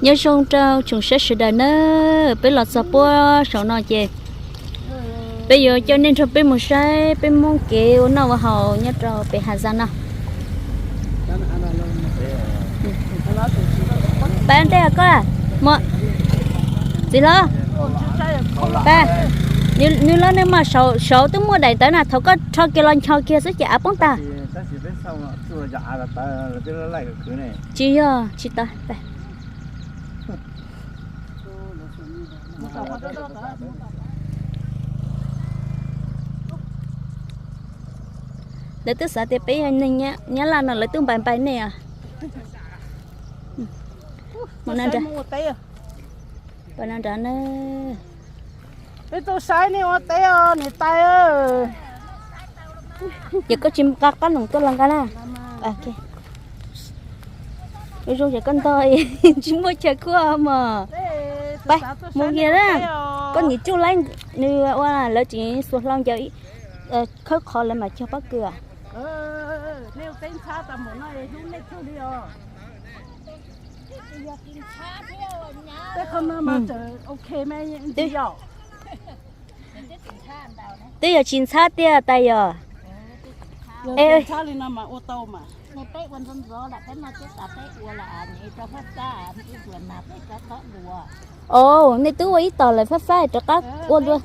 Nyob zoo rau tsoom saib sawv daws na, peb los txog puag saum no ces peb yuav coj nej nrog peb mus saib peb Hmoob kev ua noj ua haus nyob rau pem Hà Giang no. Pab ntej koj, txiv hlob, pab, nws lub neej mas saud twb muaj daim ntawv na, thaum koj rho kiag los ncho kiag xwb ces av poob tag. Tsis yog, tsis tau. Lawv twb xav tias peb yog neeg Nyab Laj no lawv twb npais npais nej os. Mus no nrad, pab no nrad na. Peb tuaj saib nej ua teb os niam tais. Ces koj tsis nqa qab noom tuaj los nqa na. Zoo ces koj ntog tsis muaj chaw khuaj mos. Pab mus kiag na. Koj niam tsuj laib nws ua lawv tseem xuas hlau ncaws khawb qhov lawv mam cog pob kws. Twb yog tsis ntxhab tiag tais yog. O, nej twb ua ib tom lawm fab fab rov qab ua dua.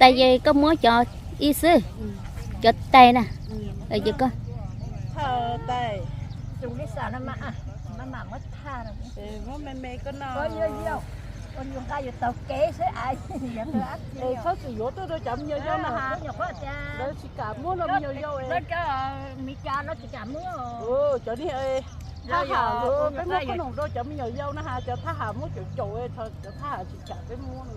Tais ces koj muab cov ib xwb, cov tais na. Ces koj txhob txwm yuav tuaj rau cov me nyuam yaus na. Lawv tsis kam muab no me nyuam yaus. Cov niag thab ham, peb muab qhob noom rau cov me nyuam yaus na has, cov thab ham muab caum caum, cov thab ham tsis kam peb muab.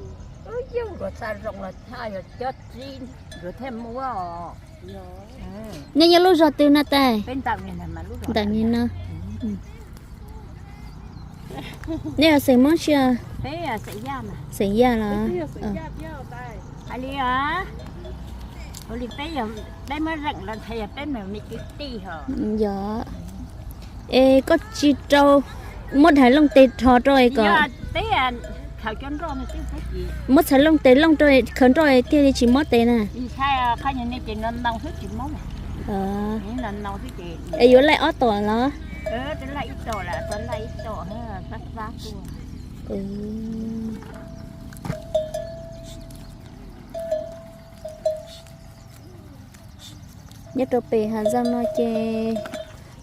Nej yog lub zos twg no tais? Ntawm ni no. Nej yog xeem Hmoob tsi? Xeem Yaj los? Yog. Es koj tsis rau muab dhais looj tes rho rau es kom muab txhais looj tes looj rau khaws nroj thiaj li tsis mob tes na. Es yuav laij ob tom los? Nyob rau pem Hà Giang no ces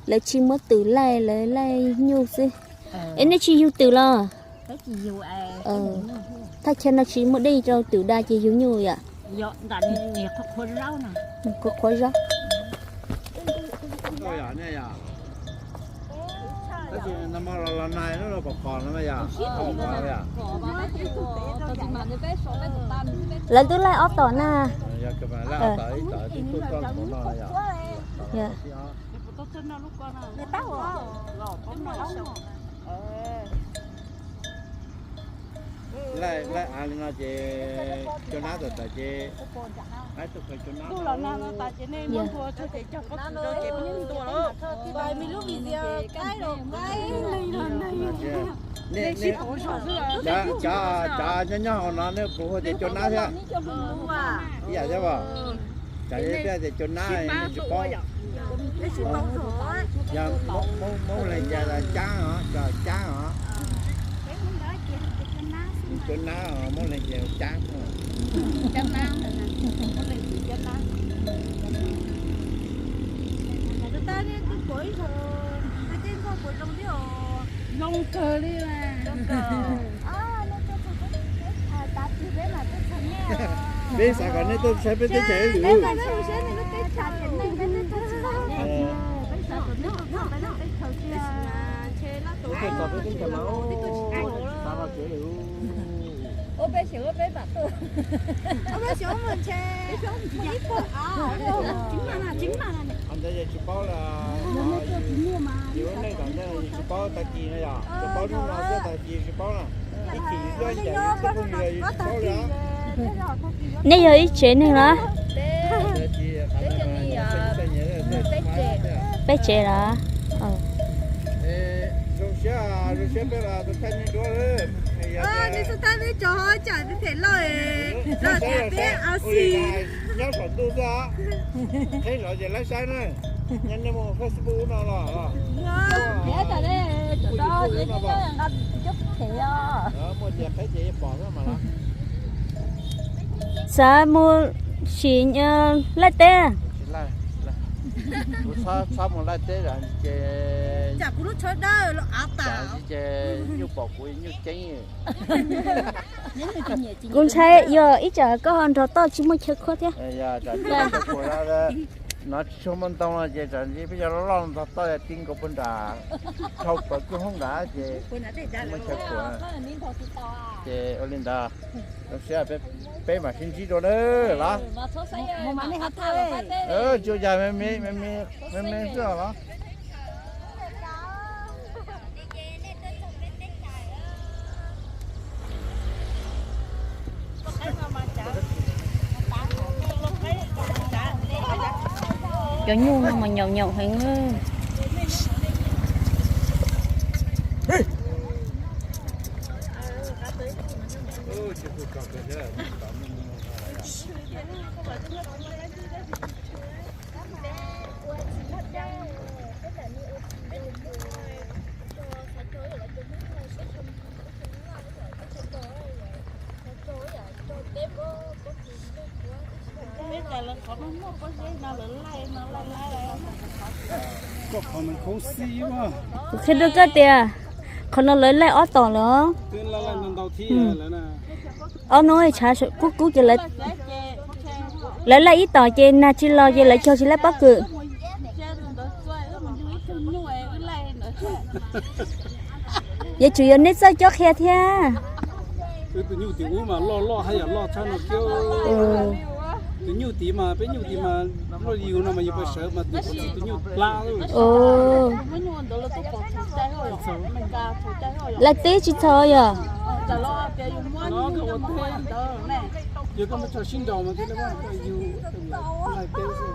lawv tsis muab twm laij, lawv laij nyuj xwb. Es nej tsis yug twm los? Thaj chaw no tsis muaj dej rau twm da ces yug nyuj yom? Qhuav qhuav zaub. Lawv twb laij ob tom na. Laij av li no ces cov nab tawm tawm ces, cov nyob nyob hauv no nej puas hu tias cov nab thiab? Ib yam thiab os. Cov thiaj tias cov nab nej tsis paub. Yog Hmoob leej ces caab os, cov caab os. Cov nab, Hmoob leej ces caab. Zoo kawg li. Peb xav kom nej tuaj saib peb teb chaws ib lwm. Peb tuaj txog peb teb chaws mas xav los tsev lawm. Ua peb xyov peb mam tuaj. Ua peb xyov mas ntshe ib puas av. Tsis paub lawm, yus lub neej tom ntej yus tsis paub tag kis no yom, tsuas paub hnub no xwb, tag kis tsis paub na. Ib chim yus tuaj ib ncaim yus tuaj phooj ywg yus tsis paub li. Nej yog ib tsev neeg los? Peb tsev los? Zoo siab, zoo siab peb los thaij nej duab. Nws xub thab neb tso tsam nws them loj los tias peb au xi. Nyob saum ntuj xwb, qheb zov ces laib saib na. Nyob nej muaj Facebook no los? Muaj tias qheb ces pom xwb mas los. Xav mus sim laij teb. Kuv txhob mus laij teb ces, ces nyuj pom kuv nyuj ceeb. Kuv ntshai yog ib tsam koj ho nrog toj tsis muaj chaw khuab thiab. No tsis tshua muaj ntoo no ces tsam ntsis peb yog loj loj nrog toj tib nkaus puag nram dhau pawv kub hoob nrad ces muaj chaw khuab. Ces ua li ntawd, zoo siab peb mam sib ntsib dua na los. Tsuas yog me me, me me xwb los. Cov nyuj no mas nyaum nyaum heev. Kuv qhia rau koj tias qhov no lawv laij ob tom lawm. Ob hnub tshav kub kub ces lawv laij ib tom ces nag tsis los ces lawv cog tsis laij pob kws. Yuav tsum yog nej txawj cob qhia thiab. Tus nyuj tim ub mas loj loj haj yam loj tshaj no kiag. Tus nyuj tid mas peb nyuj tid mas loj li yus no mas yus pais sawv mas tim qhov txij tus nyuj plab. Laij teb tsis txhaum yog. Yog koj muab tso sib nraus mas thiaj li yus laij teb xwb.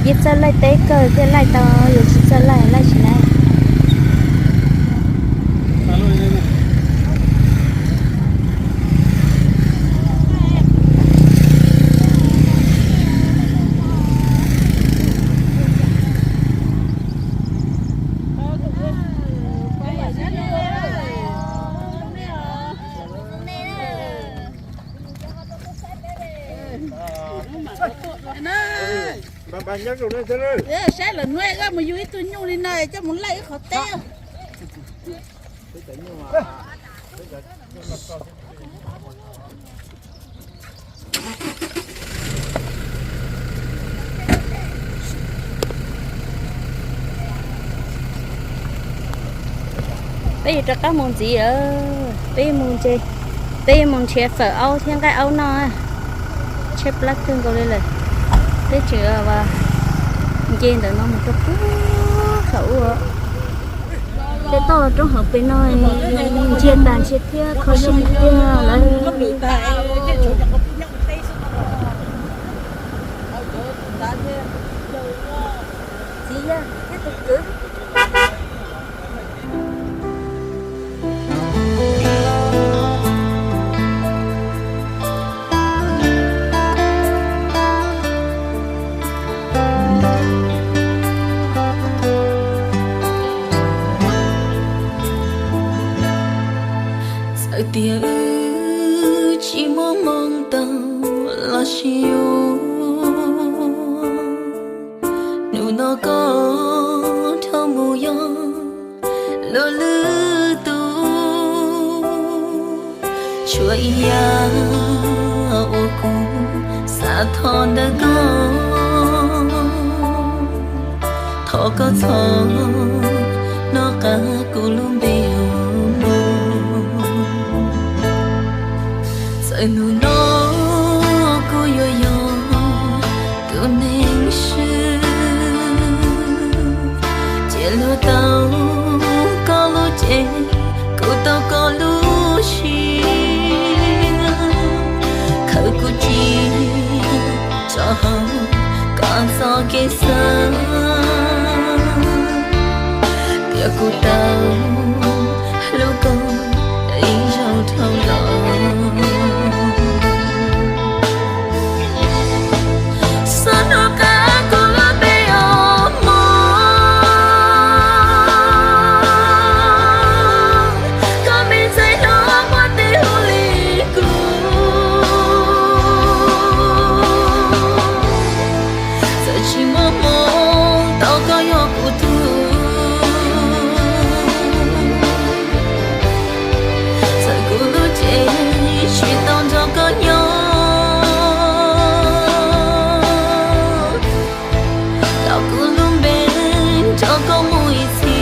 Yeej txawj laij teb kawg thiaj laij tau, yus tsis txawj laij laij tsis laij. Saib lawm nuav, koj mus yug ib tug nyuj li no coj mus laij ib qhov teb. Peb yuav rov qab mus ntxiv, peb mus, peb yuav mus nrhiav fawm aub thiab nqaij aub noj. Tshaib plab kawg nkaus li lawm, peb tseem nce ntawm no mus rau pem saum ub. Tej toj roob hauv pes no ntsiag tas ntsiag thiab kho siab tiag lawm. Txiv yawg thiab tus kwv. Koj dhau mus yog lub lwm tus, tshuav ib yam uas kuv xav thov ntawm koj. Thov koj txhob noj qab kuv lub npe os mog. Txawm hnub no kuv yuav yog tus neeg swb, cia luag tau koj lub cev, kuv tau koj lub siab. Khaws kuv cia rau hauv koj txoj kev xav, thiab kuv tau hlub koj ib zaug dhau los. Txhob noj qab kuv lub npe os mog, koj me ntxhais hlob muaj tej hu li kuv. Txawm tsis muaj hmoo tau koj yog kuv tug, txawm kuv lub cev tsis tau nrog koj nyob, los kuv lub npe nrog koj mus ib txhis.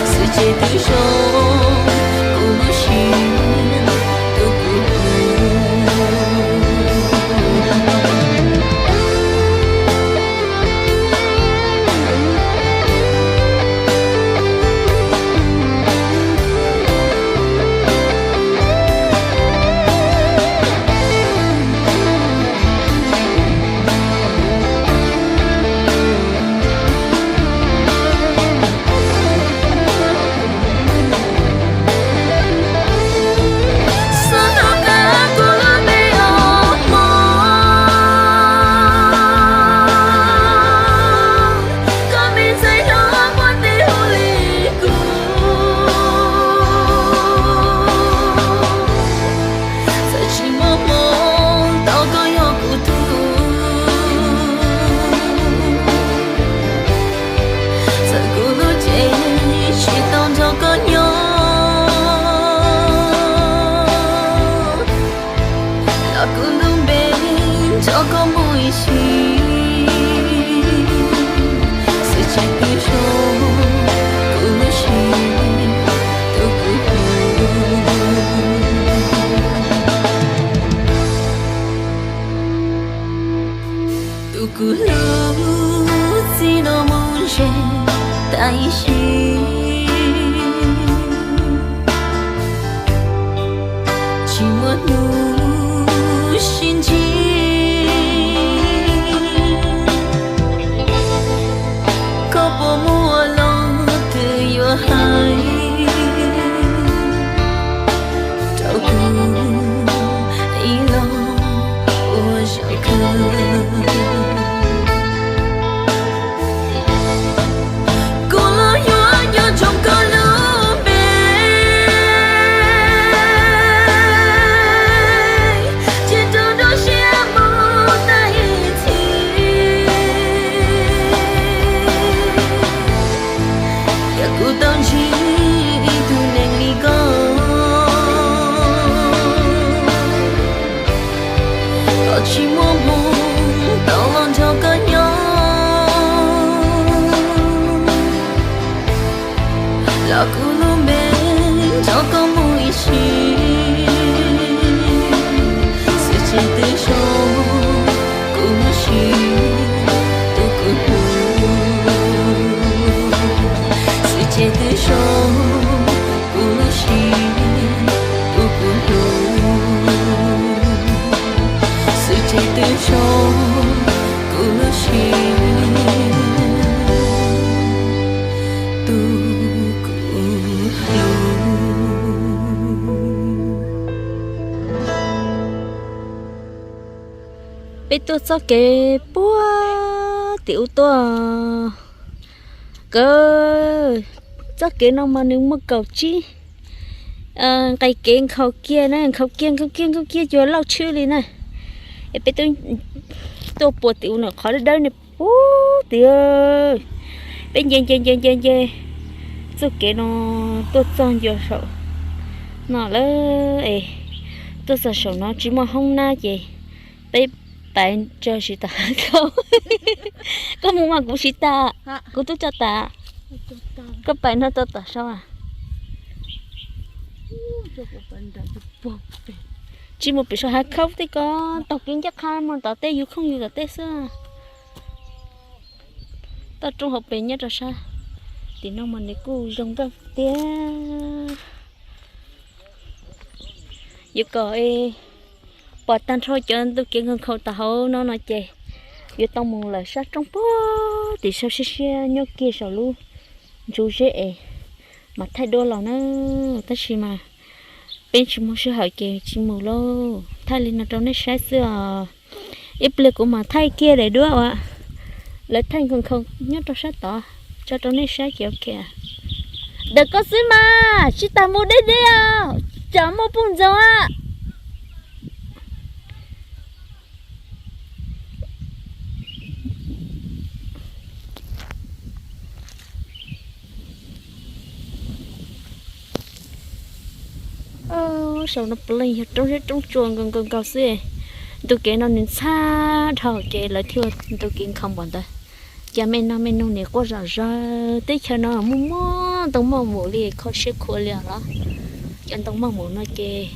Xwm txheej twg zoo kuv lub siab, tus kuv hlub. Txhob noj qab kuv lub npe os mog, koj me ntxhais hlob muaj tej hu li kuv. Txawm tsis muaj hmoo tau koj yog kuv tug, txawm kuv lub cev tsis tau nrog koj nyob, los kuv lub npe nrog koj mus ib sim. Xwm txheej twg zoo kuv lub siab, tus kuv hlub. Tus kuv hlub, txij no mus ze tab sis tsis muaj hnub sib ntsib. Koj puas muaj los twb yuav hais rau kuv ib los ua zaum kawg. Kuv los yuav nyob nrog koj lub npe, cia rau nruab siab mus tag ib txhis. Yog kuv tau ntsib ib tug neeg li koj, koj tsis muaj hmoo tau los nrog koj nyob, los kuv lub npe nrog koj mus ib sim. Xwm txheej twg zoo kuv lub siab, tus kuv hlub. Xwm txheej twg zoo kuv lub siab, tus kuv hlub. Xwm txheej twg zoo kuv lub siab, tus kuv hlub. Peb tuaj txoj kev puag tim ub tuaj, kawg txoj kev no mas nws muaj kaum tsib nqe kev nkhaus kiag na, nkhaus kiag nkhaus kiag nkhaus kiag cuag lauj tshwb li na. Es peb tuaj Tuaj puag tim ub no qhov dawb dawb ne puag tim. Peb nce nce nce nce nce txoj kev no tuaj txog ncua saum no lawm es, tuaj txog saum no tsis muaj hoob nab ces peb pais tso siv tom hav khaub. Koj mus mas kuv siv tas, kuv twb tso tas. Koj pais no tau tom saud. Tsis mus pem saum hav khaub tej ko, taug kev ncaj qha mus tom tej yus khooj yus tom tej xwb. Toj roob hauv pes nyob rau sab tim no mas nws kuj zoo nkauj tiag. Yuav kom pom tag nrho cov ntug kev nkhaus nkhaus tom hauv no no ces yuav tau mus lawm sab roob puag tim saud siab siab nyob kiag saum lub ntsuv zeb es mas thaij duab los na. Tab sis mas peb tsis muaj sij hawm ces tsis mus lauj. Thaij li no rau nej saib xwb os. Ib pliag kuv mam thaij kiag daim duab uas lawv thaij nkhaus nkhaus nyob rau sab tod tso rau nej saib ces ok. Ntawm koj xwb mas tsis tas mus deb deb os, tsam muaj puj ntxoog a. Saum no puav leej yog roob zeb roob tsua nkaus nkaus nkaus xwb. Ntu kev no nws ntxhab dhau ces lawv thiaj ua ntu kev nkhaus npaum ntawd. Cas me no me noog niam quaj zom zaws, teb chaws no muaj muaj ntoo maj mus li, kho siab khuav li os los. Cov ntoo maj mus no ces,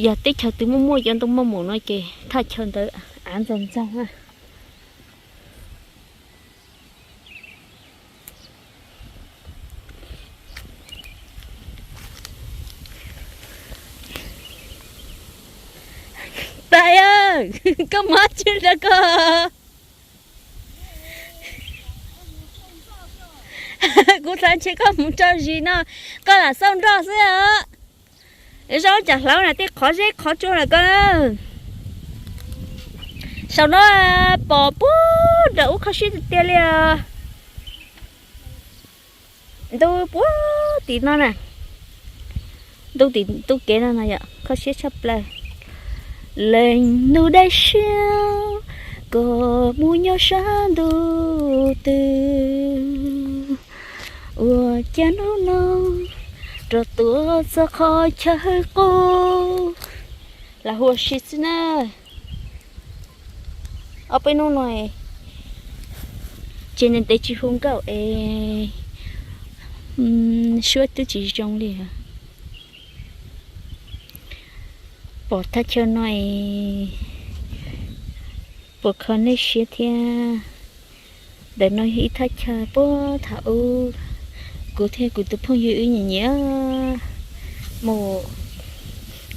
yog teb chaws twg muaj muaj cov ntoo maj mus no ces thaj chaw ntawd av ntxoog ntxoog na. Tais, koj mob tsi rau koj? Kuv xav ntshe koj mus tso zis no, koj lam xauj nroj xwb os. Zaub cas hlauv na, tej qhov zeb qhov tsua na koj. Saum no pom puag nram ub kho siab tiag tiag li os. Ntu puag tim no na, ntu tim ntu kev no no yom, kho siab tshaj plaws. Leej ntuj dawb siab, koj mus nyob sab ntuj twg, ua cas hnub no rov tuaj txog qhov chaw qub. Lam hu ua si xwb na. Ob peb hnub no ces ntev ntev tsis hu nkauj es suab twb tsis zoo li. Pom thaj chaw no es puas kho nej siab thiab. Ntawm no yog ib thaj chaw puag thaum ub kuv thiab kuv tus phooj ywg wb nyiam nyiam mus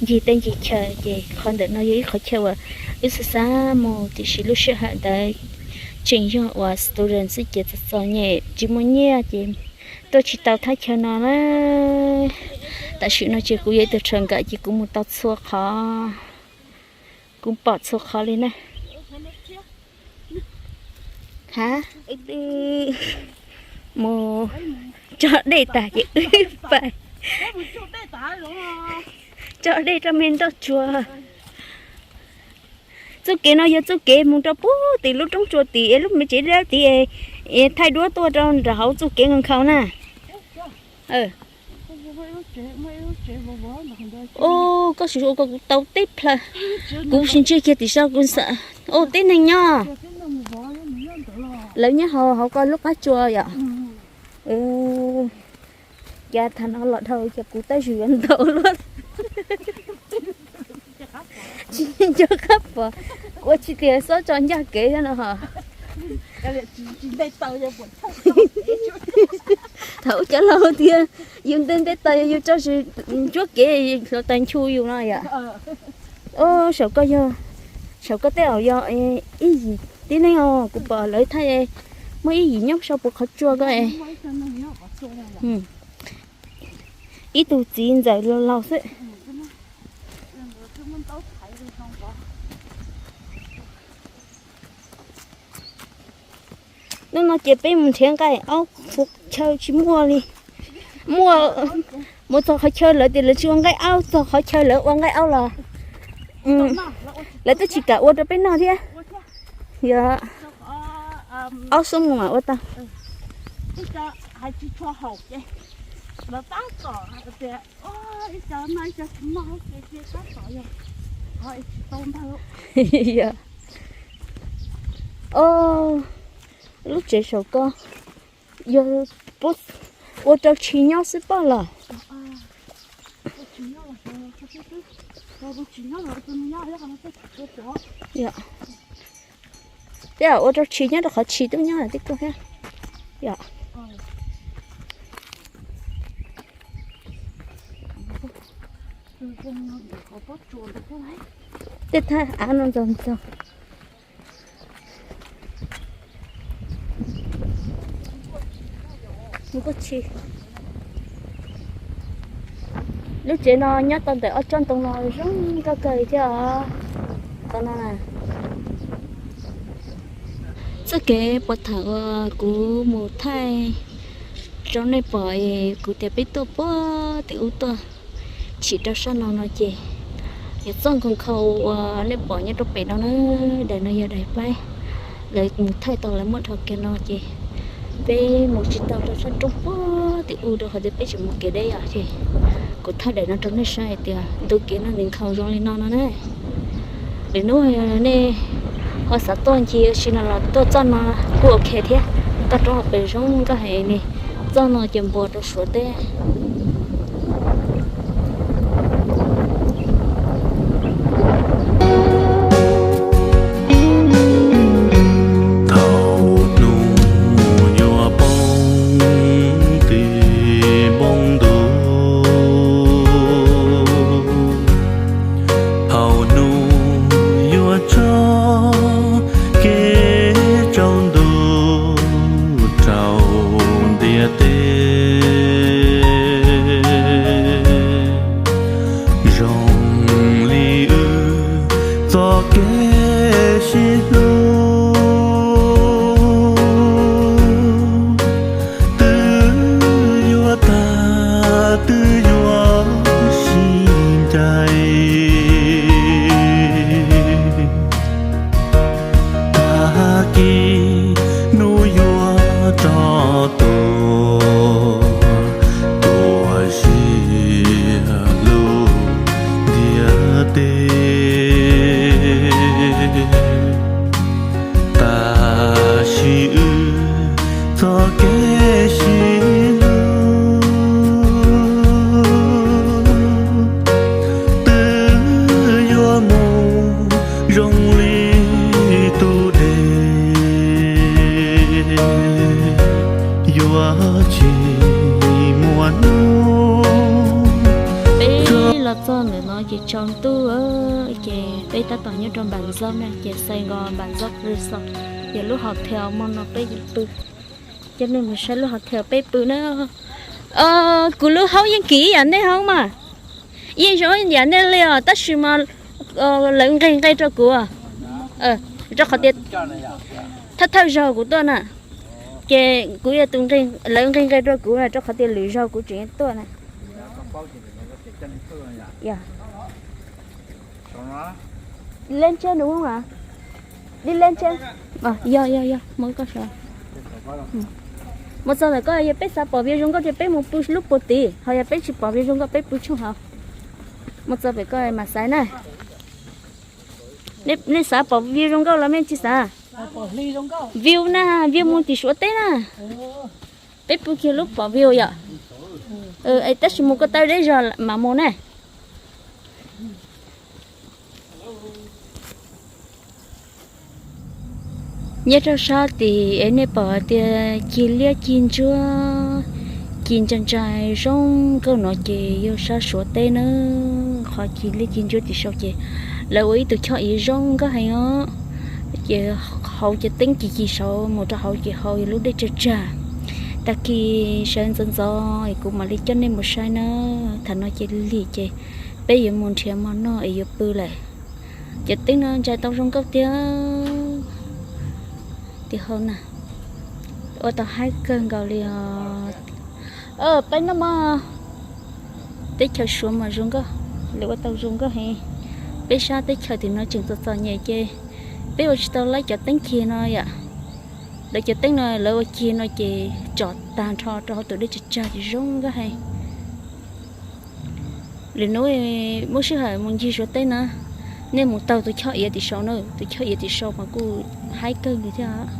ncig teb ncig chaw, ces qhov ntawm no yog ib qhov chaw uas wb xav xav mus, tiam sis lub sij hawm ntawd tseem yog uas student xwb ces txom txom nyem tsis muaj nyiaj ces tuaj tsis tau thaj chaw no na. Tam sim no ces kuv yog ib tug tshawv nkawm ces kuv mus tau txhua qhov, kuv pom txhua qhov li na. Ha, mus tso dej tas ces wb pais tso dej rau me nroj tsuag. Txoj kev no yog txoj kev mus rau puag tim lub roob tsua tim es lub me tsev dawb tid es thaij duab tuaj rau nram hauv txoj kev nkhaus nkhaus na. Ua koj sim ua kuv tau teb plhaw, kuv sim ntsia kiag tim saum kuv xav ua tib neeg nyob. Lawv nyob hauv hauv ko lub qab tsua yom. Cas thaum no los dhau ces kuv tab sis yuav ntaus luaj. Tsis nco qab pom, kuv tsis tias xob tso ncaj kev thiab no ho. Thaum ub cov laus tias yus nte nte taws yus tso zis ntsuab kev hluav taws nchu yus no yom. Saum ko yog, saum ko tej zaum yog ib yim tib neeg os, kuv pom lawv thaij muaj ib yim nyob saum puag qhov tsua ko. Ib tug txiv ntxawm laus laus xwb. Hnub no ces peb mus nrhiav nqaij aub txhua chaw tsis muaj li. Muaj, mus txog qhov chaw lawv tias lawv tsis ua nqaij aub, txog qhov chaw lawv ua nqaij aub los lawv twb tsis kam ua rau peb noj thiab. Yog ob xuab moos mam ua tau. Yog. Lub tsev saum ko yog ua rau tshis nyob xwb poj los. Tej zaum ua rau tshis nyob rau qhov tshis twb nyob tib koj thiab. Yom. Tej thaj av no ntxaug ntxaug. Lub tsev no nyob tau ntawm ob tsob ntoo no zoo nkauj kawg li thiab os. Qhov no na, txoj kev puag thaum uas kuv mus thaij rau nej pom es kuv tias peb tuaj puag tim ub tuaj tshim rau sab no no ces yog txoj nkhaus nkhaus uas nej pom nyob rau pem no na, daim no yog daim faib. Lawv mus thaij tau lawv muab dhau kiag no ces peb mus tsis tau rau sab roob puag tim ub rau qhov tias peb tsis mus kev deb yom ces kuv thaij daim no rau nej saib hais tias ntu kev no nws nkhaus zoo li no no na. Lwm hnub nej ho xav tuaj ncig ua si no los tuaj txoj no kuj ok thiab. Toj roob hauv pes zoo nkauj heev li. Txoj no ces npog rau Suav teb. Thaum hnub yuav poob tim npoo ntuj, thaum hnub yuav tso kev tsaus ntuj rau ntiaj teb, zoo li wb txoj kev sib hlub, twb yuav tag twb yuav sib ncaim. Tag kis hnub yuav rov tuaj, tuaj sia lub ntiaj teb. Tab sis wb txoj kev sib hlub twb yuav mus zoo li tus dej, yuav tsis muaj hnub. Peb los txog ntawm no ces tsaus ntuj, ces peb tab tom nyob rau Npam Zauj na, ces Saigon Npam Zauj Resort, yog lub hotel mo no peb pw. Coj nej mus saib lub hotel peb pw na. Kuv lub haub yeej kim ib yam nej haub mas, yeej zoo ib yam nej li os, tab sis mas lawv nqeg nqe rau kuv, rau qhov tias thawj thawj zaug kuv tuaj na, ces kuv yog tus, lawv nqeg nqe rau kuv rau qhov tias lwm zaug kuv tseem tuaj na. Leb ntseb nus, dib leb ntseb. Yog yog yog, mus koj saib. Mus txog ntawm koj, yog peb xav pom view zoo nkauj ces peb mus pw lub puag tid, ho yog peb tsis pom view zoo nkauj peb pw tshooj hauv. Mus txog pem koj mas xaiv na. Nej xav pom view zoo nkauj los nej tsis xav? View na, view mus tim Suav teb na. Peb pw kiag lub pom view yom. Tab sis mus ko taw deb zog mam mus na. Nyob rau sab tid es nej pom tias cig liab cig ntsuab, cig ntsa ntsa zoo nkauj no ces yog sab Suav teb na. Qhov cig liab cig ntsuab tim saum ces lawv ua ib tug choj iav zoo nkauj heev os. Ces hauv ces teeb cig cig saud mus rau hauv ces hauv yog lub dej tsag tsag. Tag kis sawv ntxov ntxov es kuv mam li coj nej mus saib na. Thaum no ces lig ces peb yuav mus nrhiav mov noj es yuav pw lawm. Cov teeb no ntshai tau zoo nkauj tiag. Tim hauv na, ua tau haib kawg nkaus li os. Peb no mas teb chaws Suav mas zoo nkauj, lawv ua tau zoo nkauj heev. Peb sab teb chaws tim no tseem txom txom nyem ces Peb ua tsis tau laib cov teeb cig no yom. Lawv cov teeb no lawv ua cig no ces tsom tag nrho rau hauv tus dej tsag tsag ces zoo nkauj heev. Lwm hnub muab sij hawm mus ncig Suav teb na, nej mus taug tus choj iav tim saud na, tus choj iav tim saud mas kuj haib kawg nkaus thiab os.